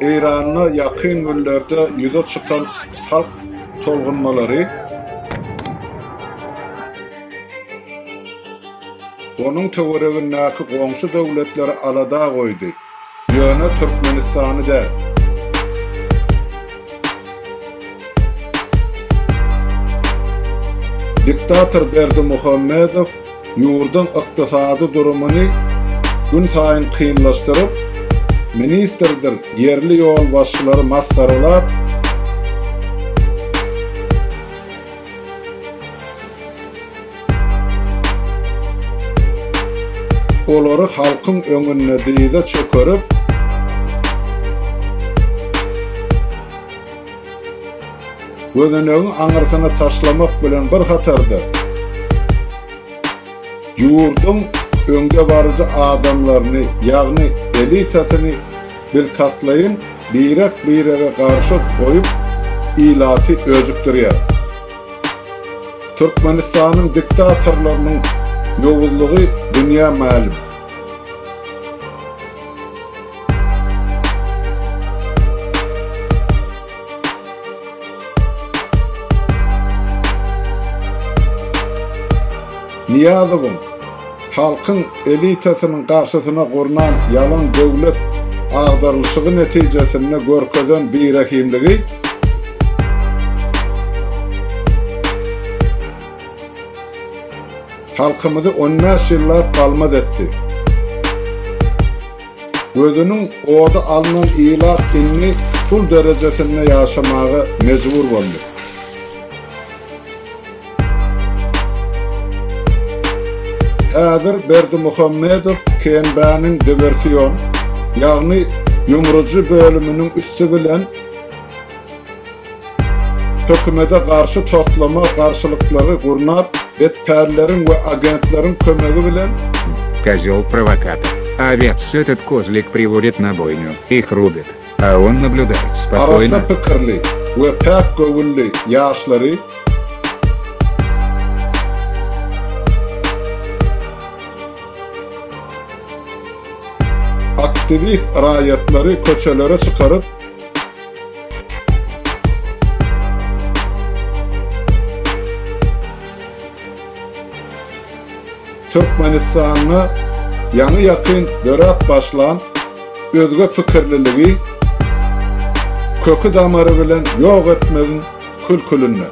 Eýranda ýakyn günlerde ýüze çykan halk tolgunmalary onuň töweregindäki goňşy döwletleri alada goýdy, ýöne Türkmenistany däl. Diktator Berdimuhamedow ýurduň ykdysady durumyny günsaýyn kynlaşdyryp, ministrdir ýerli ýolbaşçylary masgaralap, olary halkyň öňünde dyza çökerip, gözenegiň aňyrsyna taşlamak bilen bir hatarda, ýurduň öňdebaryjy adamlaryny, ýagny elitasyny bilkastlaýyn birek-birege garşy goýup, ilaty öjükdirýär. Türkmenistanyň diktatorlarynyň ýowuzlygy dünýä mälim. Nyýazowyň halkyň elitasynyň garşysyna gurnan ýalan döwlet agdarylyşygy netijesinde görkezen birehimligi halkymyzy on bäş ýyllap galmaz etdi. Gözüniň ody alnan ilat indi gul derejesinde ýaşamaga mejbur boldy. Häzir Berdimuhamedow KNB-niň diwersion, ýagny ýumrujy bölüminiň üsti bilen hökümete garşy toslama garşylyklary gurnap, betpälleriň we agentleriň kömegi bilen, Козел провокатор. Овец этот козлик приводит на бойню, их рубит, а он наблюдает спокойно. Arassa pikirli we päk göwünli ýaşlary aktiwist raýatlary köçelere çykaryp, Türkmenistanda ýaňy-ýakyn döräp başlan özge pikirliligi köki-damary bilen ýok etmegiň kül-külünde.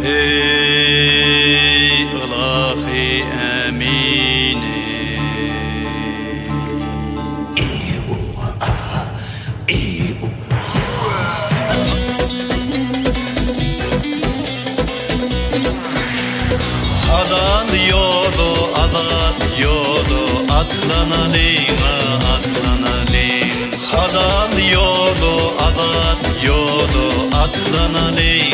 Eý ylahy ämini. Halal ýola azat ýola atlanalyň-a atlanalyň. Halal ýola azat ýola atlanalyň.